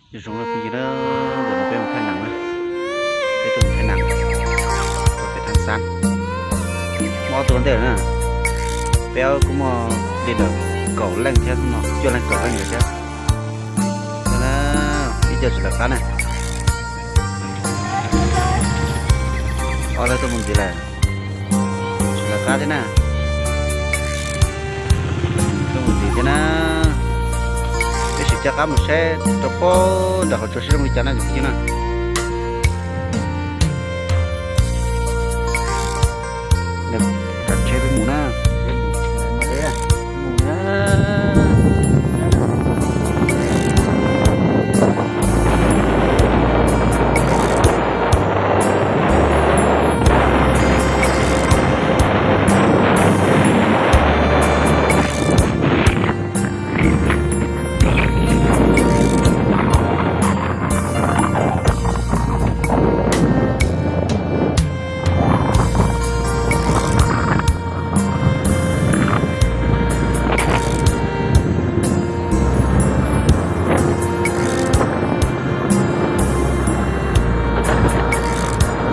Zoo na phooj ywg na, ntawm no peb mus thaij nees na, peb tuaj mus thaij nees rau pem Thaj Xab. Muaj ob tug ntej na, peb kuj muaj li ntawm kaum leej thiab no, cuaj leej kaum leej ntawd thiab. Ib co tsis lawv qab na. Ob leeg tuaj mus ntxiv lawm, tsis lawv qab thiab na. Tuaj mus ntxiv thiab na. Peb sim coj qab mus saib rau puag nram qhov tsua saib zoo li cas na cov phooj ywg na. Kav tsheb peb mus na.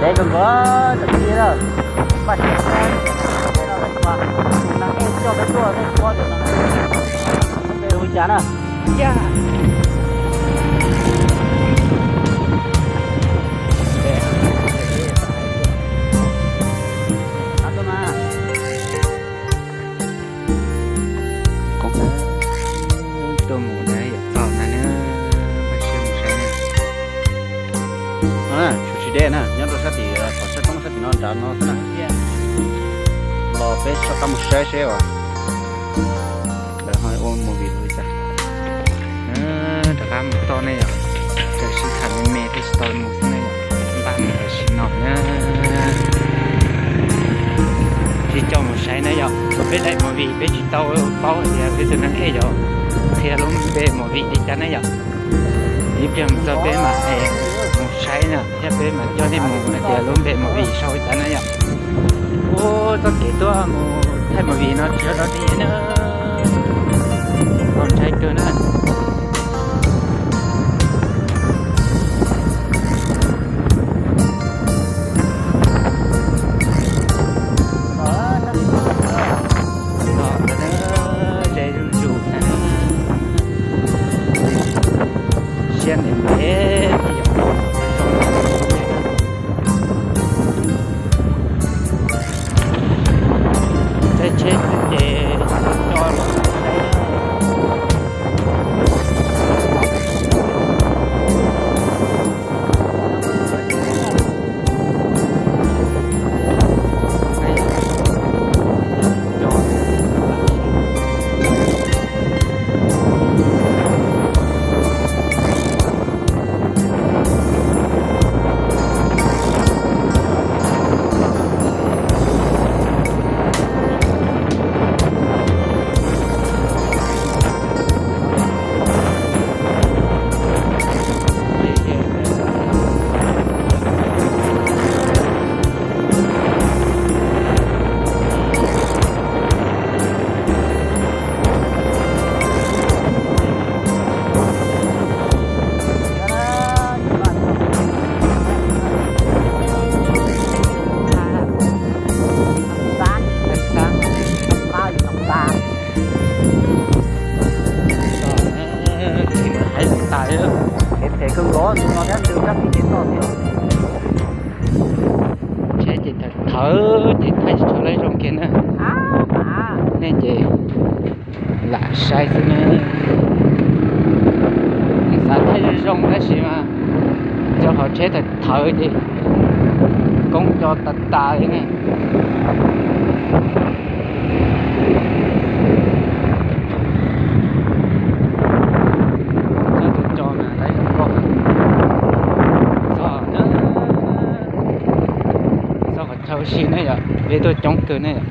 Deb kawg nkaus cov phooj ywg na, npaj siab no, tus neeg ej coj peb tuaj nej tsis paub tus neeg ej, tus neeg ej hu cas na. Tuaj mus na yom, txog na, npaj siab mus saib na. Tshuav tsis deb na, nyob rau sab tim qhov tsob roob sab tim no nrad no xwb na. Los peb soj qab mus saib seb uas lawv ho ua movie li cas. Rov qab mus toj ne yom, txawm sib tham me me thiaj tsis tau mus xwb ne yom, npaj mus tam sim no na. Sib coj mus saib na yom, peb daim movie peb tsis tau paub hais tias peb tus neeg ej yuav qhia lub npe movie li cas na yom. Ib pliag mus txog peb mam mus saib na thiab peb mam coj nej mus hais tias lub npe movie sau li cas na yom. Ub, txoj kev tuaj mus thaij movie no tsis yog dog dig na, txaus ntshai kawg na. Ze zuj zus na, siab ntev ntev. Tsheb tsheb xwb ces tsis tau coj los saib. Tsheb ces thawv thawv ces thaij tsis tshua zoo kiag na. Nej ces lam saib xwb na. Xav thaij zoo zoo tab sis mas cov hauv tsheb thawv thawv ces koob co tas tas li ne. Nyob tus co mas lawv zoo nkauj. Txog na, txog qhov chaw ua si ne yom, peb tuaj coob kawg ne yom.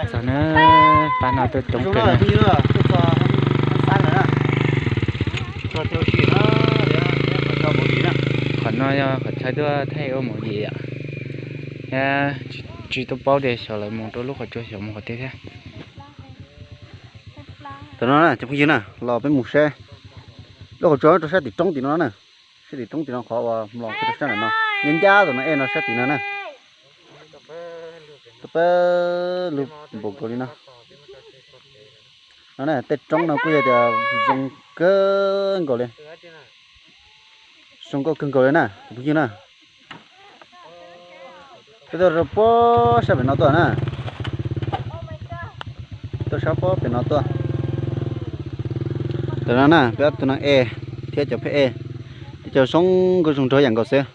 Txog na, pab no tuaj coob kawg na. Qhov no yog qhov chaw tuaj thaij ua movie yom. Thiab tsis tau paub tias xyov lawv mus rau lub qhov tsua xyov mus qhov twg thiab. Tam no na cov phooj ywg na, los peb mus saib lub qhov tsua rau sab tim roob tim no na. Sab tim roob tim no qhov uas mlos rau sab ntawm no, nyob ncaj tus no ej no sab tim no na. Tau peb lug npaum nkaus li no. No na, tej roob no kuj yog tias zoo kawg nkaus li. Zoo nkauj kawg nkaus li na cov phooj ywg na. Peb tuaj rau puag sab pem no tuaj na. Tuaj sab puag pem no tuaj. Tam no na peb ob tug neeg ej thiab cov pheb ej, teb chaws zoo nkauj zoo nraug yam nkaus xwb.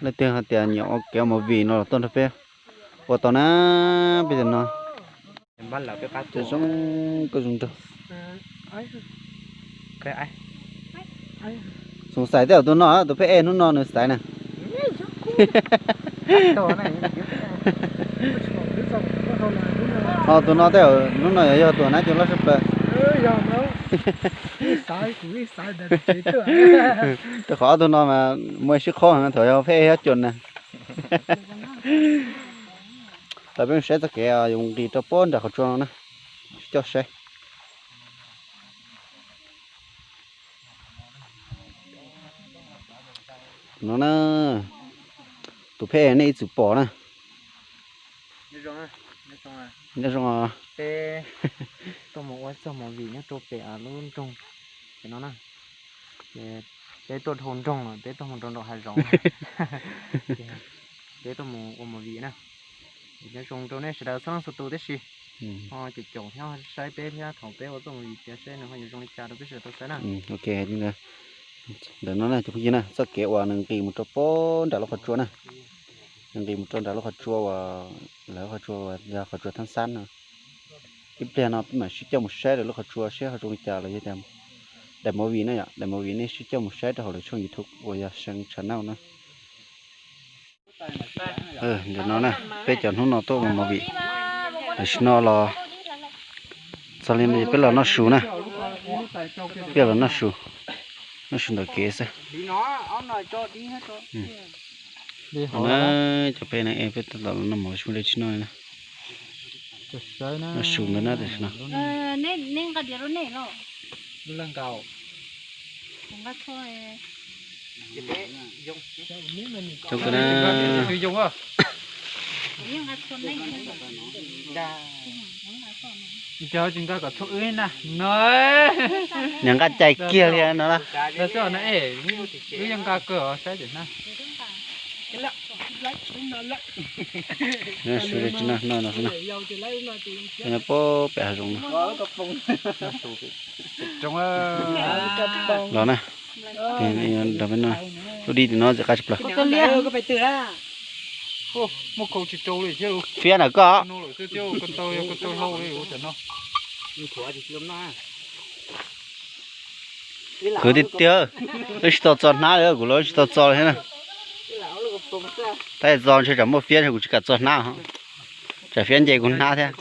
Leej twg hais tias nyiam ua kev ua movie no los tuaj nrog peb ua tau na. Peb tam no zoo nkauj zoo nraug. Xoom xaiv tej zaum tus no, tus pheb ej hnub no nws xaiv na. Ho tus no tej zaum hnub no yog tus nab cua loj sab plaws. Rau qhov ob tug no mas muaj sib qhob heev thaum yog pheb ej ob cua na. Tau peb saib txoj kev yuav nqis rau puag nram qhov tsua no na, sib coj saib. No na, tus pheb ej nej ib txwm pom na. Nyob zoo, tuaj mus ua txoj movie nyob rau pem lub nroog pem no na. Peb tuaj dhau nroog lawm, peb tuaj mus rau nram hav zoov, peb tuaj mus ua movie na. Nyob zoo rau nej sawv daws txhua leej txhua tus tib si, ho caum caum thiab saib peb thiab thaum peb ua txoj movie tias saib nws ho yuav zoo li cas rau peb sawv daws tau saib na. Ntawm no na cov phooj ywg na, txoj kev uas nws nqis mus rau puag nram lub qhov tsua na, nws nqis mus rau nram lub qhov tsua uas lawv qhov tsua uas yog qhov tsua Thab Xab no. Ib pliag no peb mam sib coj mus saib lawv lub qhov tsua seb ho zoo li cas los yog tias daim movie na yom, daim movie nej sib coj mus saib rau hauv lawv tshooj YouTube uas yog See Channel na. Ntawm no na, peb cov hnub no tuaj ua movie, tam sim no los txog li no peb los noj su na, peb los noj su, noj su ntawm kev xwb. Cov peb na, peb tab tom los noj mov, sib muaj dab tsi noj li na. Noj su ntawd na tam sim no. Coob kawg na. Nyob nqa cais kiag li no na. Wb yeej nqa kawg os, saib tim na. Su li tsis noj no xwb na. Nyob puag pem hav zoov no. Los na, nrog peb noj, lub dib tim no txiv qab tshaj plaws. Fiab ntawm koj. Kwv tiag tiag, wb tsis tau txo hnab li, kuv los tsis tau txo li thiab na. Tab sis txo ntshe tsam muaj fiab kuv tsis kam txo hnab, tsam fiab nce kuv hnab thiab.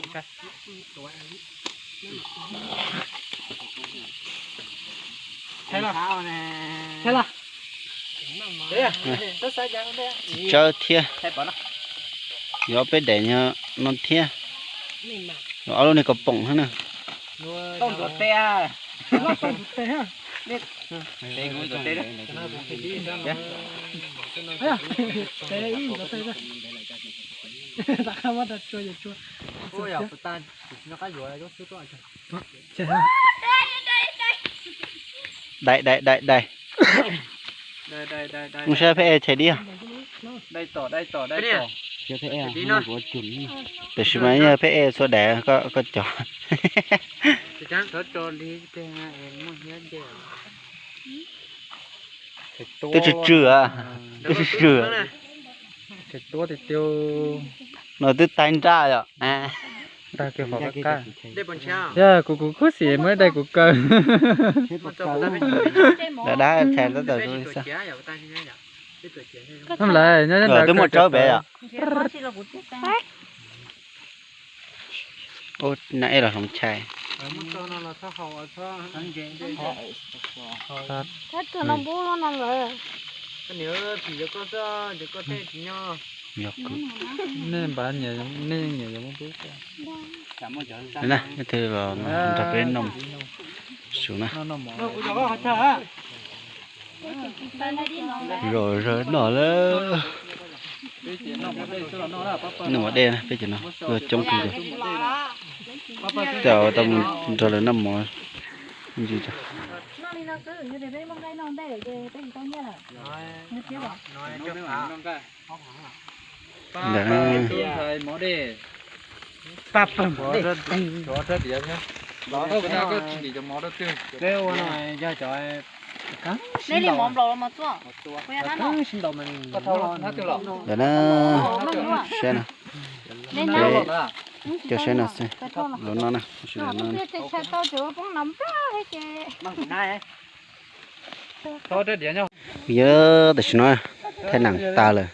Tsis tsawb thiab. Yuav peb daim no thiab. Yuav ob lub niag kaus poom thiab na. Dai dai dai dai. Mus saib peb chais dib. Tam sim mas yog peb txhua daim koj cov. Twb tsw tsw, twb tsw tsw. No twb taig nraj yom. Yog kuv, kuv kub xim muaj ib daim kuv kaw. Dab dab tshais tab tom zoo li xwb. Twb muaj tsawb pem yom. Ub, na ej los hloov tshais. Nej npaj nyiam, nej nyiam yuav muab pub. Na, nej twb los nrog peb noj su na. Zom zaws noj lawm. Noj mov dej na, peb cov no luag coob kawg nkaus. Tej zaum tau mus nrog lawv noj mov ntsis tso. Ntawm na. Ntawm na, saib no. Peb cov saib no xwb, los noj na, tab sis los noj na. Yog tam sim no thaij nam tas lawm,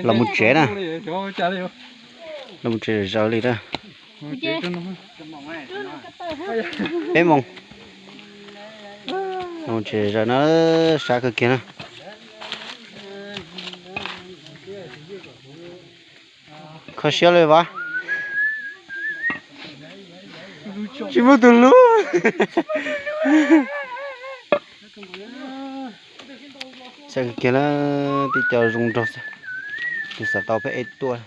los mus tsev na, los mus tsev zaws li na. Peb moos, los mus tsev zaws na, sab kawg kiag na. Kho siab li Vaj, tsis muaj tus hlub. Sab kawg kiag na, tib co zoo nraug xwb, tus xav tau peb ev tuaj.